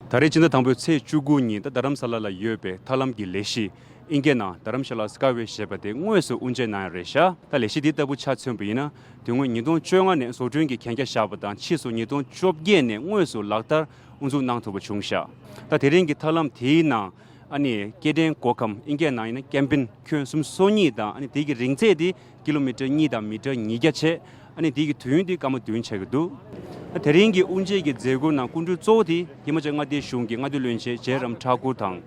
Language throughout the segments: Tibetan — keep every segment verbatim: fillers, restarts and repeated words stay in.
ད་རེས་སྤྱི་ཟླ་དང་པོའི་ཚེས་བཅུ་དགུ་ཉིན་ད་རྡ་རམ་ས་ལ་ལ་ཡོད་པའི་ཐར་ལམ་གྱི་ལས་གཞི་ཨིན་སྐད་ནང་Dharamshala Skyway ཞེས་པ་དེ་དངོས་སུ་དབུ་འབྱེད་གནང་ཡ་རེད་ཤག་ད་ལས་གཞི་འདི་ལྟ་བུ་ཆ་མཚོན་པ་ཡིན་ན། དེ་སྔོན་ཉིས་སྟོང་བཅོ་ལྔ་ནས་བཟོ་སྐྲུན་གྱི་གན་རྒྱ་བཞག་པ་དང་ཕྱིས་སུ་ཉིས་སྟོང་བཅོ་བརྒྱད་ནས་དངོས་སུ་ལག་བསྟར་དབུ་འཛུགས་གནང་ཐུབ་པ་བྱུང་ཤག་ད་དེ་རིང་གི་ཐར་ལམ་དེའི་ནང་ཨ་ནི་སྐྱེ་ཕྲེང་མགོ་ཁམས་ཨིན་སྐད་ནང་ཡིན་ན་ཀེམ་པིན་ཁྱོན་སུམ་ཅུ་སོ་གཉིས་དང་ཨ་ནི་དེ་གི་རིང་ཚད་དེ་ཀི་ལོ་མི་ཊར་གཉིས་དང་མི་ཊར་ཉིས་བརྒྱ་བྱས། ཨ་ནི་དེ་གི་དུས་ཡུན་དེ་སྐར་མ་བདུན་ཆགས་ཀྱི་འདུག་ཨ་དེ་རིང་གི་དབུ་འབྱེད་ཀྱི་མཛད་སྒོའི་ནང་སྐུ་མགྲོན་གཙོ་བོ་དེ་ཧི་མ་ཅལ་མངའ་སྡེའི་གཞུང་གི་མངའ་སྡེ་བློན་ཆེན་ཇེ་རམ་ཐཱ་ཀུར་དང་།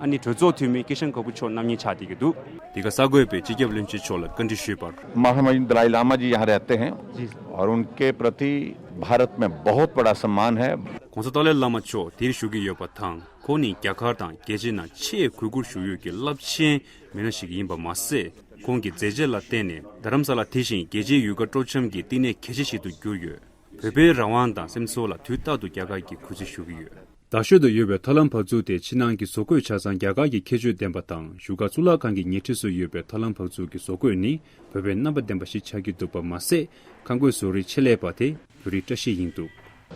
ཨ་ནི་གྲོས་ཚོགས་འཐུས་མི་ཀི་ཤན་གོ་པུ་མཆོག་རྣམ་གཉིས་ཆགས་བསྡད་ཀྱི་འདུག་དེ་ག་གསར་འགོད་པས་སྤྱི་ཁྱབ་བློན་ཆེན་མཆོག་ལ་བཀའ་འདྲི་ཞུས་པར། महामहिम दलाई लामा जी यहाँ रहते हैं। जी। और उनके प्रति भारत में बहुत बड़ा सम्मान है। ༸གོང་ས་ཏཱ་ལའི་བླ་མ་མཆོག་འདིར་བཞུགས་ཀྱི་ཡོད་པ་དང་། ཁོང་ནི་རྒྱ་གར་དང་རྒྱལ་སྤྱི་ནང་ཆེས་གུས་བཀུར་ཞུ་ཡུལ་གྱི་རླབས་ཆེན་མི་སྣ་ཞིག་ཡིན་པ་མ་ཟད། ཁོང་གི་མཛད་རྗེས་ལ་བརྟེན་ནས་རྡ་རམ་ས་ལ་དེ་བཞིན་རྒྱལ་སྤྱིའི་ཡུལ་གྲུ་སྤྲོ་འཆམ་གྱི་བསྟི་གནས་གལ་ཆེ་ཞིག་ཏུ་གྱུར་ཡོད། བོད་པའི་རང་དབང་དང་སེམས་ཚོར་ལ་དུས་རྟག་ཏུ་རྒྱ་གར་གྱིས་གུས་བརྩི་ཞུ་གི་ཡོད། རྡ་ཤོད་དུ་ཡོད་པའི་ཐར་ལམ་བག་ཚུགས་དེ་ཕྱི་ནང་གི་བཟོ་བཀོད་ཆ་ཚང་རྒྱ་གར་གྱི་ཁྱད་ཆོས་ལྡན་པ་དང་། བཞུགས་སྒར་གཙུག་ལག་ཁང་གི་ཉེ་འཁྲིས་སུ་ཡོད་པའི་ཐར་ལམ་བག་ཚུགས་ཀྱི་བཟོ་བཀོད་ནི་བོད་པའི་རྣམ་པ་ལྡན་པ་ཞིག་ཆགས་ཀྱི་འདུག་པ་མ་ཟད། ཁང་བཀོད་བཟོ་རིག་ཆེད་ལས་པ་དེ་བོད་རིགས་བཀྲ་ཤིས་ཡིན་འདུག་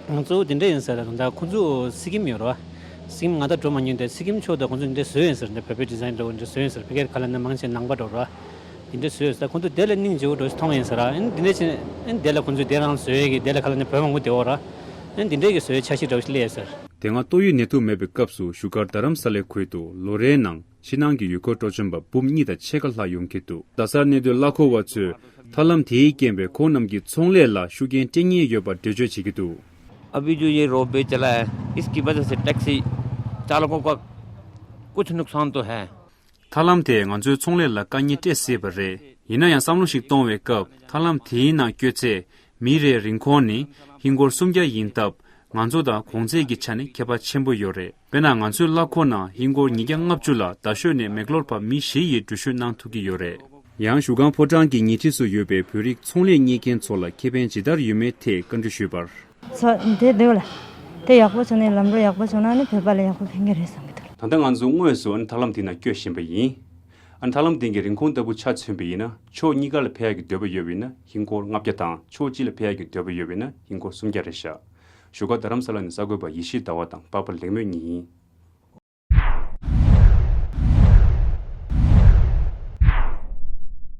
ང་ཚོ་དེ་འདྲ་ཡིན་ཟེར་ད་ཁོང་ཚོ་སི་ཀིམ་ཡོད་རེད་བ། སི་ཀིམ་ང་ད་འགྲོ་མ་མྱོང་དེ་སི་ཀིམ་ཕྱོགས་དེ་ཁོང་ཚོ་འདི་འདྲ་བཟོས་ཡིན་ཟེར། འདི་བོད་པའི་ཌི་ཛའིན་འདྲ་བོ་འདི་འདྲ་བཟོས་ཡིན་ཟེར། ཕ་གིར་ཁ་ལ་ནི་མང་ཆེ་ནང་པ་འགྲོ་རེད་བ། འདི་འདྲ་བཟོས་ཡོད་ཟེར། ཁོང་ཚོ་དེ་ལ་སྙིང་རྗེ་བོ་འདྲ་ཞིག་མཐོང་ཡིན་ཟེར་ར། ཨ་ནི་འདི་འདྲ་བྱས་ཨ་ནི་དེ་ལ་ཁོང་ཚོས་དེ་རང་བཟོས་ཡོད་གི་དེ་ལ་ཁ་ལ་ནི་བོད་མང་པོ་བསྡད་ཡོད་ར། ཨ་ནི་འདི་འདྲའི་གི་བཟོས་ཡོད་འཆར་གཞི་འདྲ་བོ་ཞིག་སླེབས་ཡོད་ཟེར། དེ་སྔ་ཏོག་དབྱིབས་ནད་དུག་མེད་པའི་སྐབས་སུ་བཞུགས་སྒར་རྡ་རམ་ས་ལའི་ཁུལ་དུ་ལོ་རེའི་ནང་ཕྱི་ནང་གི་ཡུལ་སྐོར་སྤྲོ་འཆམ་པ་འབུམ་གཉིས་དང་ཕྱེད་ཀ་ལྷག་ཡོང་གི་འདུག་རྡ་སར་གནས་སྡོད་གླ་འཁོར་བ་ཚོས་ཐར་ལམ་དེའི་རྐྱེན་པས་ཁོང་རྣམས་ཀྱི་ཚོང་ལས་ལ་ཤུགས་རྐྱེན་སྤྲད་ཉེན་ཡོད་པར་འགྲེལ་བརྗོད་བྱེད་ཀྱི་འདུག अभी जो ये रोपवे चला है, इसकी वजह से टैक्सी चालकों का कुछ नुकसान तो है। ཐར་ལམ་དེས་ང་ཚོའི་ཚོང་ལས་ལ་དཀའ་ངལ་སྤྲད་སྲིད་པ་རེད། ཡིན་ན་ཡང་བསམ་བློ་ཞིག་གཏོང་བའི་སྐབས་ཐར་ལམ་དེའི་ནང་བསྐྱོད་ཚེ་མི་རེའི་རིན་གོང་ནི་ཧིན་སྒོར་སུམ་བརྒྱ་ཡིན་སྟབས་ང་ཚོ་དང་གོང་ཚད་ཀྱི་ཆ་ནས་ཁྱད་པར་ཆེན་པོ་ཡོད་རེད། དཔེར་ན་ང་ཚོའི་གླ་འཁོར་ནང་ཧིན་སྒོར་ཉིས་བརྒྱ་ལྔ་བཅུ་ལ་རྡ་ཤོད་ནས་མེག་ལོར་བར་མི་བཞི་ཡིས་འགྲུལ་བཞུད་གནང་ཐུབ་ཀྱི་ཡོད་རེད། ཡང་བཞུགས་སྒར་ཕོ་བྲང་གི་ཉེ་འཁྲིས་སུ་ཡོད་པའི་བོད་རིགས་ཚོང་ལས་གཉེར་མཁན་ཚོ་ལ་ཁེ་ཕན་ཇི་ལྟར་ཡོད་མེད་ཐད་བཀའ་འདྲི་ཞུས་པར། ཚོ་དེ་འདོད་ལ། དེ་ཡག་པོ་བྱུང་ནས་ལམ་འགྲོ་ཡག་པོ་བྱུང་ན་ནི་བོད་པ་ལ་ཡག་པོ་ཕན་གྱི་རེད་བསམ་གྱི་འདུག་ད་ལྟ་ང་ཚོ་དངོས་སུ་ཨ་ནི་ཐར་ལམ་དེ་ན་སྐྱོད་བཞིན་པ་ཡིན། ཨ་ནི་ཐར་ལམ་དེ་གི་རིན་གོང་ལྟ་བུ་ཆ་མཚོན་པ་ཡིན་ན་ཕྱོགས་གཉིས་ཀ་ལ་ཕེབས་ཡག་གི་འདོད་པ་ཡོད་པ་ཡིན་ན་ཧིན་སྒོར་ལྔ་བརྒྱ་དང་ཕྱོགས་གཅིག་ལ་ཕེབས་ཡག་གི་འདོད་པ་ཡོད་པ་ཡིན་ན་ཧིན་སྒོར་སུམ་བརྒྱ་རེད་ཤག་བཞུགས་སྒར་རྡ་རམ་ས་ལ་ནས་གསར་འགོད་པ་ཡེ་ཤེས་ཟླ་བ་དང་པགས་པ་ལེགས་སྨོན་གཉིས་ཡིན།